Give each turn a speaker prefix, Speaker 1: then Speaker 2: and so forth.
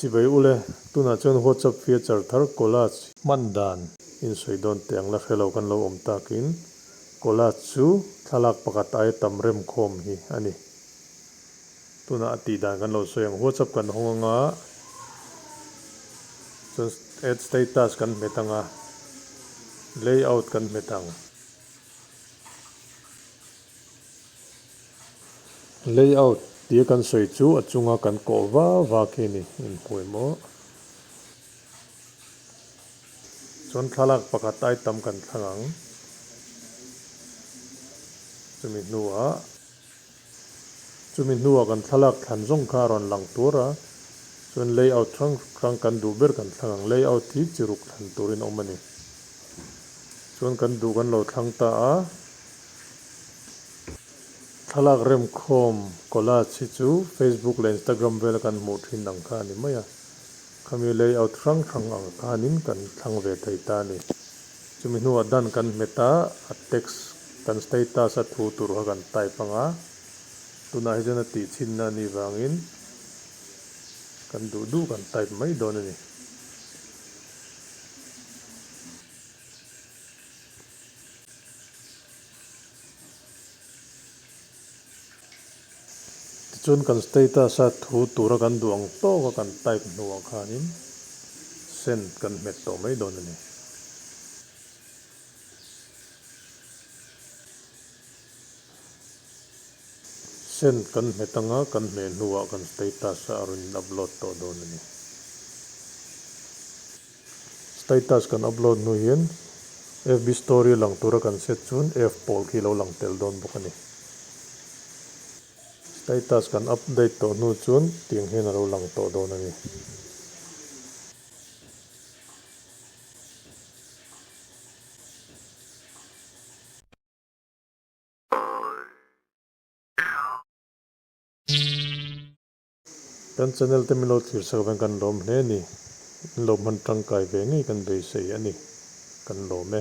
Speaker 1: Chibai ule, tunah chuan WhatsApp feature thar collage hman dan insawi dawn teh ang la hre lo kan lo awm takin collage chu thlalak pakhat aia tam remkhawm hi a ni. Tunah a tih dan kan lo sawi ang. WhatsApp kan hawng anga chuan add status kan hmet anga layout kan hmet ang. Layout tia kan sawi chu a chunga kan kawh va va khi a ni inhmu em aw. Chuan thlalak pakhat ai tam kan thlang ang. Chumi hnuah chumi hnuah kan thlalak thlan zawng kha a rawn lang tur a, chuan layout hrang hrang kan duh ber kan thlang ang. Layout hi chi ruk thlan turin a awm a ni. Chuan kan duh kan lo thlang ta a. Thlalak remkhawm collage hi chu Facebook leh Instagram vela kan hmuh thin ang kha a ni mai a, khami layout hrang hrang ang khanin kan thlang ve thei ta a ni. Chumi hnuah dan kan hmet a, a text kan status a thu tur kha kan type ang a, tunah hi chuan a tih chhinna a nih vangin kan duh duh kan type mai dawn a ni. Tichuan kan status a thu tura kan duh ang tawka kan type hnuah khanin send kan hmet tawh mai dawn a ni. Send kan hmet anga kan hmeh hnuah kan status a rawn in upload tawh dawn a ni. Status kan upload hnu hian FB story a lang tura kan set chuan F pawl khi lo lang tel dawn bawk a ni. Status kan update tawh hnu chuan tiang hian a lo lang tawh dawn a ni. Kan channel te min lo thlir sak avangin kan lawm hle a ni. In lo hman tangkai ve ngei kan beisei a ni. Kan lawm e.